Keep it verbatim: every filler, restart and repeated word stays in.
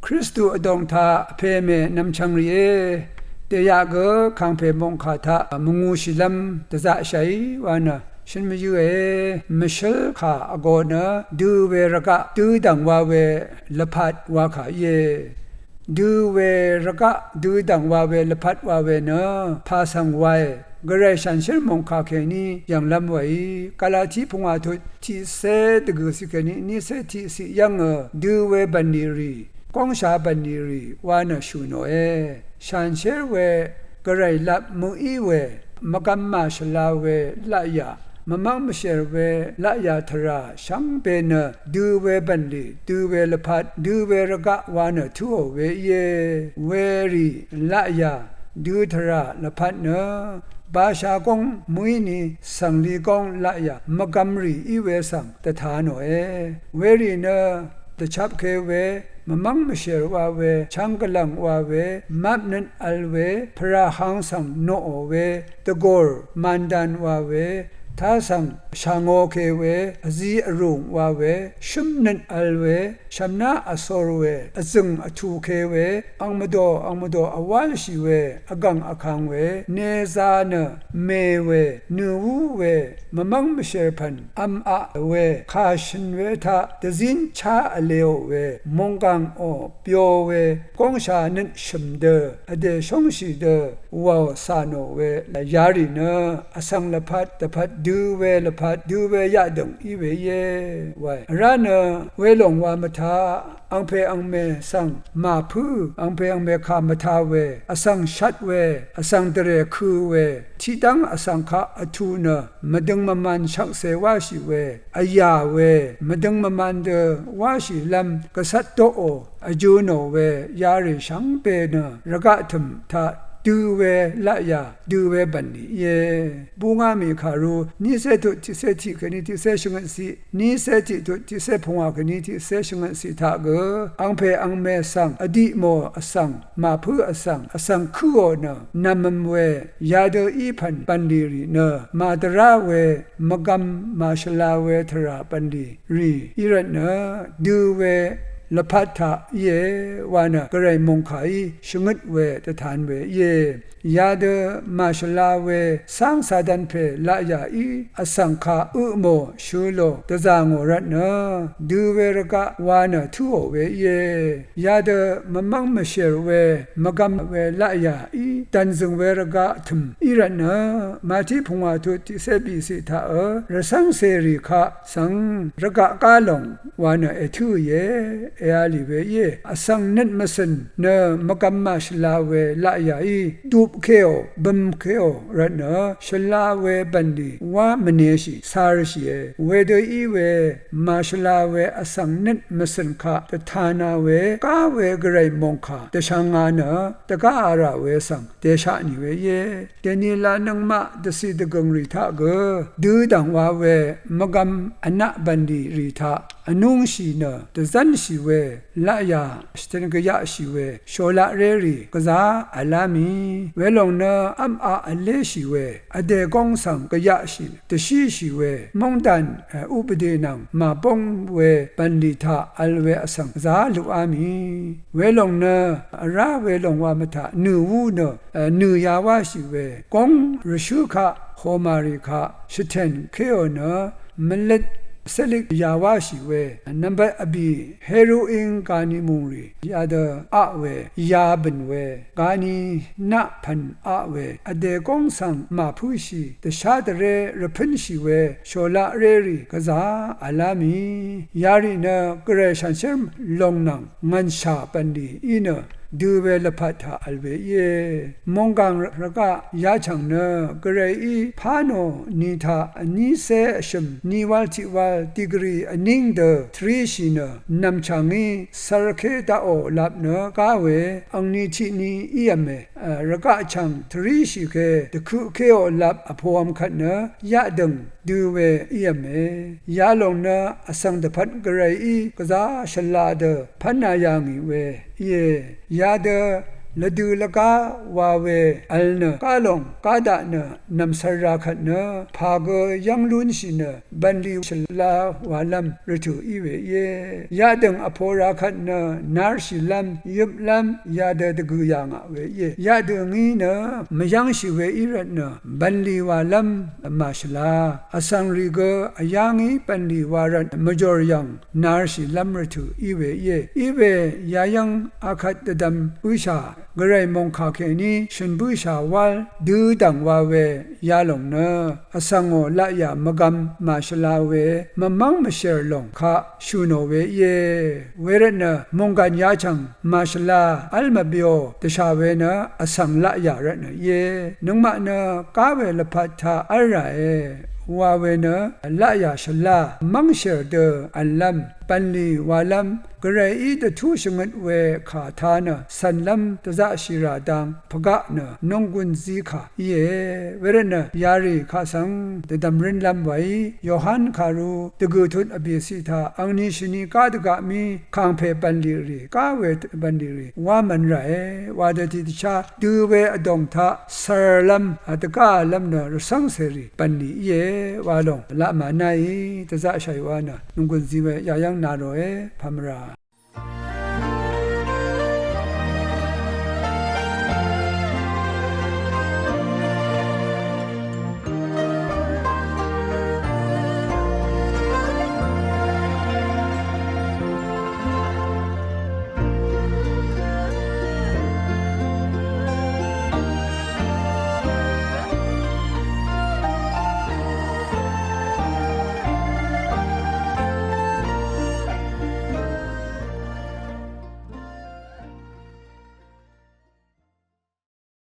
Kristu vdòng taq vpè mè nv̀mchv̀ng rìé, dèyaq gø kàngpè mòngkà taq mvngūshìlv́m dvzaqshàí wa nø shøn mvyǿe. Mvshǿl kà vgō nø dø we rvgaq dødv̀ng wa we lvpat wa kà íe. Dø we rvgaq dødv̀ng wa we lvpat wa we nø pà svng wae. Gvray shànshér mòngkà kèní yv̀nglv́m weí Galati pungwà tut tiqcé dvgø̀ciq kèní niqcé tiqciq yv́ngø dø we bv̀nlì rì, góngsha bv̀nlì rì wa nø shø̀ nòe. Shànshér we Gvray lap mø̀í we, mvgvm màshvla we laqyà, mvmv́ng mvshèr we laqyà tvrà shvngbe nø dø we bv̀nlì, dø we lvpat, dø we rvgaq wa nø tǿò we íe. Werì laqyà dø tvrà lvpat nø basha góng mø̀íni svngli góng laqyà mvgvm rì í we svng dvta nòe. Werì nø dvchapke we, mvmv́ng mvshèr wa we, chvng gvlv̀ng wa we, mapnøt vl we, pvràhang svng noqò we, dvgòr màndan wa we, tá svng shàngōke we, vzi vrùng wa we, shǿmnøt vl we, shv̀mná vsor we, vzø̀ng vtùke we, ang mvdò ang mvdò vwálshì we, vgv̀ng vkang we, neza nø mè we, nø̀wú we, mvmv́ng mvshèr pv̀n vm aq we, kà shø̀n we taq dvzín chá vleò we, mònggàngò byo we, góngsha nøt shø̀m dø, vdè shóngshì dø, wàò cà nò we, yarì nø vsvng lvpat dvpvt, dø we lvpat, dø we yaqdø̀ng í we íe wae. Vrá nø welòng wa mvtaq angpè angmè svng màpǿ, angpè angmè kà mvta we, vsvng shvt we, vsvng dvrè kø̄ we, tiqdv́ng vsvng kaq vtù nø mvdøng mvman shvkse wáshì we, vyà we, mvdøng mvman dø wáshìlv́m gvcvt doqò vjø̄ nò we, yarì shvngbe nø rvgaq tø̀m taq dø we laqyà, dø we bv̀nlì íe. Búngá mì kàru niqcé tut tiqcé tiq kèní tiqcé shvngøtciq, niqcé tiq tut tiqcé pungwà kèní tiqcé shvngøtciq taq gø angpè angmè svng vdiq mò vsvng, màpǿ vsvng, vsvng kǿò nø nv̀møm we, yadø í pv̀n bv̀nlì rì nø màdvrá we, mvgvm màshvla we tvrà bv̀nlì rì í rvtnø dø we lvpat taq íe wa nø Gvray mòngkàí shvngøt we dvtan we íe. Yadø màshvla we cáng Satan pè laqyàí vsvng kaq ø mò shø̄ lò dvzà ngò rvtnø dø we rvgaq wa nø tǿò we íe. Yadø mvmv́ng mvshèr we mvgvm we laqyàí dv̀nzø̀ng we rvgaq tø̀m í rvtnø màtí pungwà tut tiqcé bìciq taq ø rvcv́ng cèrì kaq svng rvgaq gá lòng wa nø ètǿìe, èalì we íe. Vsvng nøt mvcø̀n nø mvgvm màshvla we laqyàí dupkeò, bømkeò rvtnø shvla we bv̀nlì wá mvneshì, carshìe. Wedø í we màshvla we vsvng nøt mvcø̀n kaq dvtana we gá we Gvray mòngkà dvshvnga nø dvgáā rà we svng dèsha nì we íe. Dènila nøngmaq dvcì dvgø̀ng rì taq gø dødv̀ng wa we mvgvm vnaq bv̀nlì rì taq vnúngshì nø dvzv́nshì we laqyà shvtøn gvyaqshì we shòlaq rérì gvzá v̀lá mì. Welòng nø v́m aq vléshì we vdè góng svng gvyaqshì dvshíshì we móngdàn uqbvdè nvng màbóng we bv̀nlì taq vl we vsvng gvzá luqá mì. Welòng nø vrá welòng wa mvtaq nø̀wú nø nø̀ ya wáshì we góng rvshǿ kaq hòmàrì kaq shvtèn kéò nø mvløt célik ya wáshì we nvmbat vbì heroin gani mùngrì yadø aq we ya bø̀n we gani naq pv̀n aq we vdè góng svng màpǿshì dvshá dvré rvpǿnshì we shòlaq rérì gvzà v̀lá mì. Yarì nø Gvray shànshér lòng nvng ngv̀nshà bv̀nlì í nø dø we lvpat taq vl we íe. Mònggàng rvgaq yachv̀ng nø Gvrayí pá nò ni taq vnícé vshø̀m niwal tiqwal digri vníng dø tvríshì nø nv̀mchà ngí cvrké daqò lap nø gá we angni tiqni ív̄me. Rvgaq chv̀ng tvríshì ke dvkøqkéò lap vpov̄m kvt nø yaqdø̀ng dø we ív̄me. Yalòng nø vsvng dvpvt Gvrayí gvzá shvla dø pv́na yà ngì we íe. Yadø lvdø lvgá wa we vl nø gá lòng gá daq nø nv̀msvr ra kvt nø pà gø yv́ng lúnshì nø bv̀nlì shvla wàlv́m rvtø̀ í we íe. Yadø̀ng vpo ra kvt nø narshìlv́m yøplv́m yadø dvgø̀ yà ngà we íe. Yadø̀ ngí nø mvyv́ngshì we í rvt nø bv̀nlì wàlv́m màshvla. Vsvng rì gø vyá ngí bv̀nlì wa rvt mvjòr yv̀ng narshìlv́m rvtø̀ í we íe. Í we yayv́ng akvt dvdvm bǿshà gvray mòngkà kèní shø̀n bǿshà wál dødv̀ng wa we yalòng nø vsvngò laqyà mvgvm màshvla we mvmv́ng mvshèr lòng kaq shø̀ nò we íe. Wervt nø mònggàn yachv̀ng màshvla v́l mvbyo dvshà we nø vsvng laqyà rvt nø íe. Nøngmaq nø gá we lvpat taq v́l ràe wa we nø laqyà shvla mv́ngshèr dø v̀nlv́m bv̀nlì wàlv́m gvrayí dvtú shvngøt we kà tā nø cv̀nlv́m dvzaqshì rà dang pvgaq nø nònggùn zí kà íe. Wervt nø yarì kaq svng dvdv̀m rǿnlv́m waí Yohan kàru dvgø̀ tut vbìciq taq angni shvni gá dvgaq mí kàngpè bv̀nlì rì gá we bv̀nlì rì wá mvn ràe wa dø tiqdvchá dø we vdòng taq cv̀rlv́m vdvgávlv́m nø rvcv́ngcèrì bv̀nlì íe wa lòng laq mànáí dvzaqshàì wa nø nònggùn zí we yayv́ng na ròe pàmvrà